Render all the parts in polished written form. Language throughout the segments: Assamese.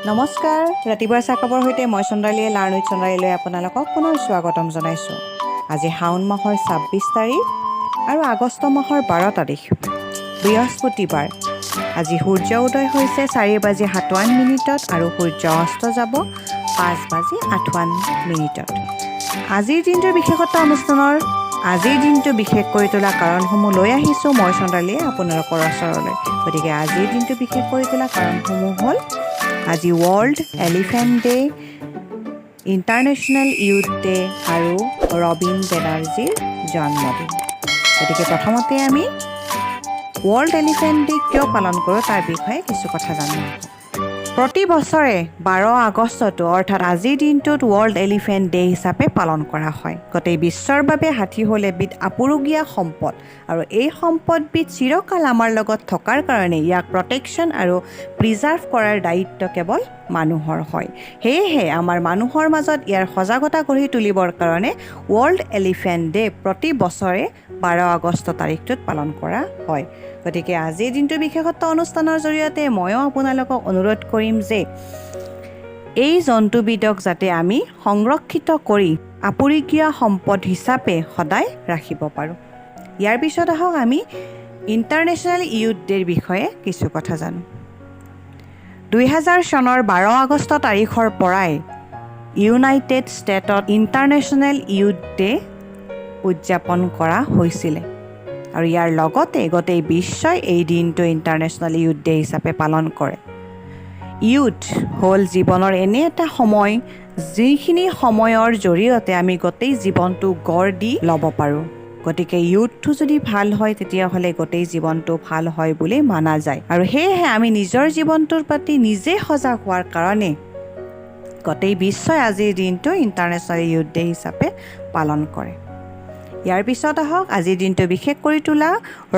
নমস্কাৰ, ৰাতিপুৱাৰ চাহকাপৰ সৈতে মই চন্দ্ৰালীয়ে লাৰ্ণ উইথ চন্দ্ৰালীলৈ আপোনালোকক পুনৰ স্বাগতম জনাইছোঁ। আজি শাওণ মাহৰ 26 তাৰিখ আৰু আগষ্ট মাহৰ 12 তাৰিখ, বৃহস্পতিবাৰ। আজি সূৰ্য উদয় হৈছে 4 বাজি 57 মিনিটত আৰু সূৰ্য অস্ত যাব 5 বাজি 58 মিনিটত। আজিৰ দিনটোৰ বিশেষত্ব অনুষ্ঠানৰ আজিৰ দিনটো বিশেষ কৰি তোলা কাৰণসমূহ লৈ আহিছোঁ মই চন্দ্ৰালীয়ে আপোনালোকৰ ওচৰলৈ। গতিকে আজিৰ দিনটো বিশেষ কৰি তোলা কাৰণসমূহ হ'ল আজি World Elephant Day, International Youth Day আৰু ৰবীন বেনাৰ্জীৰ জন্মদিন। গতিকে প্ৰথমতে আমি ৱৰ্ল্ড এলিফেণ্ট ডে কিয় পালন কৰোঁ, তাৰ বিষয়ে কিছু কথা জানো আহোঁ। প্ৰতি বছৰে 12 আগষ্টতো, অৰ্থাৎ আজিৰ দিনটোত ৱৰ্ল্ড এলিফেণ্ট ডে হিচাপে পালন কৰা হয়। গোটেই বিশ্বৰ বাবে হাতী হ'ল এবিধ আপুৰুগীয়া সম্পদ আৰু এই সম্পদবিধ চিৰকাল আমাৰ লগত থকাৰ কাৰণে ইয়াক প্ৰটেকশ্যন আৰু প্ৰিজাৰ্ভ কৰাৰ দায়িত্ব কেৱল মানুহৰ হয়। সেয়েহে আমাৰ মানুহৰ মাজত ইয়াৰ সজাগতা গঢ়ি তুলিবৰ কাৰণে ৱৰ্ল্ড এলিফেণ্ট ডে প্ৰতি বছৰে 12 আগষ্ট তাৰিখটোত পালন কৰা হয়। গতিকে আজিৰ দিনটো বিশেষত্ব অনুষ্ঠানৰ জৰিয়তে ময়ো আপোনালোকক অনুৰোধ কৰিম যে এই জন্তুবিধক যাতে আমি সংৰক্ষিত কৰি আপুৰুগীয়া সম্পদ হিচাপে সদায় ৰাখিব পাৰোঁ। ইয়াৰ পিছত আহক আমি ইণ্টাৰনেশ্যনেল ইউথ ডে'ৰ বিষয়ে কিছু কথা জানো। 2000 চনৰ 12 আগষ্ট তাৰিখৰ পৰাই ইউনাইটেড ষ্টেটত ইণ্টাৰনেশ্যনেল ইউথ ডে উদযাপন কৰা হৈছিলে আৰু ইয়াৰ লগতে গোটেই বিশ্বই এই দিনটো ইণ্টাৰনেশ্যনেল ইউথ ডে হিচাপে পালন কৰে। ইউথ হ'ল জীৱনৰ এনে এটা সময়, যিখিনি সময়ৰ জৰিয়তে আমি গোটেই জীৱনটো গঢ় দি ল'ব পাৰোঁ। গতিকে ইউথটো যদি ভাল হয়, তেতিয়াহ'লে গোটেই জীৱনটো ভাল হয় বুলি মানা যায়। আৰু সেয়েহে আমি নিজৰ জীৱনটোৰ প্ৰতি নিজে সজাগ হোৱাৰ কাৰণে গোটেই বিশ্বই আজিৰ দিনটো ইণ্টাৰনেশ্যনেল ইউথ ডে হিচাপে পালন কৰে। ইয়াৰ পিছত আহক আজিৰ দিনটো বিশেষ কৰি তোলা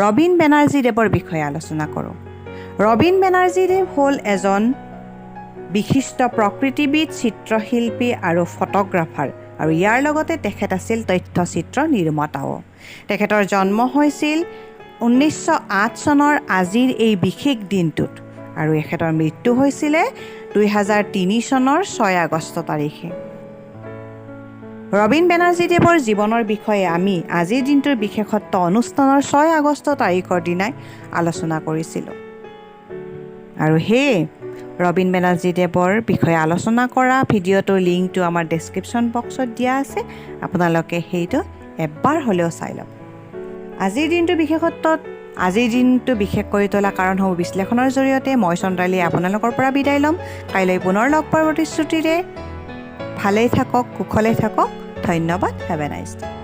ৰবীন বেনাৰ্জীদেৱৰ বিষয়ে আলোচনা কৰোঁ। ৰবীন বেনাৰ্জীদেৱ হ'ল এজন বিশিষ্ট প্ৰকৃতিবিদ, চিত্ৰশিল্পী আৰু ফটোগ্ৰাফাৰ আৰু ইয়াৰ লগতে তেখেত আছিল তথ্যচিত্ৰ নিৰ্মাতাও। তেখেতৰ জন্ম হৈছিল 1908 চনৰ আজিৰ এই বিশেষ দিনটোত আৰু এখেতৰ মৃত্যু হৈছিলে 2003 চনৰ 6 আগষ্ট তাৰিখে। ৰবীন বেনাৰ্জীদেৱৰ জীৱনৰ বিষয়ে আমি আজিৰ দিনটোৰ বিশেষত্ব অনুষ্ঠানৰ 6 আগষ্ট তাৰিখৰ দিনাই আলোচনা কৰিছিলোঁ। আৰু সেয়ে ৰবীন বেনাৰ্জীদেৱৰ বিষয়ে আলোচনা কৰা ভিডিঅ'টোৰ লিংকটো আমাৰ ডেছক্ৰিপশ্যন বক্সত দিয়া আছে। আপোনালোকে সেইটো এবাৰ হ'লেও চাই ল'ব। আজিৰ দিনটো বিশেষত্বত আজিৰ দিনটো বিশেষ কৰি তোলা কাৰণসমূহ বিশ্লেষণৰ জৰিয়তে মই চন্দ্ৰালীয়ে আপোনালোকৰ পৰা বিদায় ল'ম। কাইলৈ পুনৰ লগ পোৱাৰ প্ৰতিশ্ৰুতিৰে ভালেই থাকক, কুশলেই থাকক। ধন্যবাদ। Have a nice day.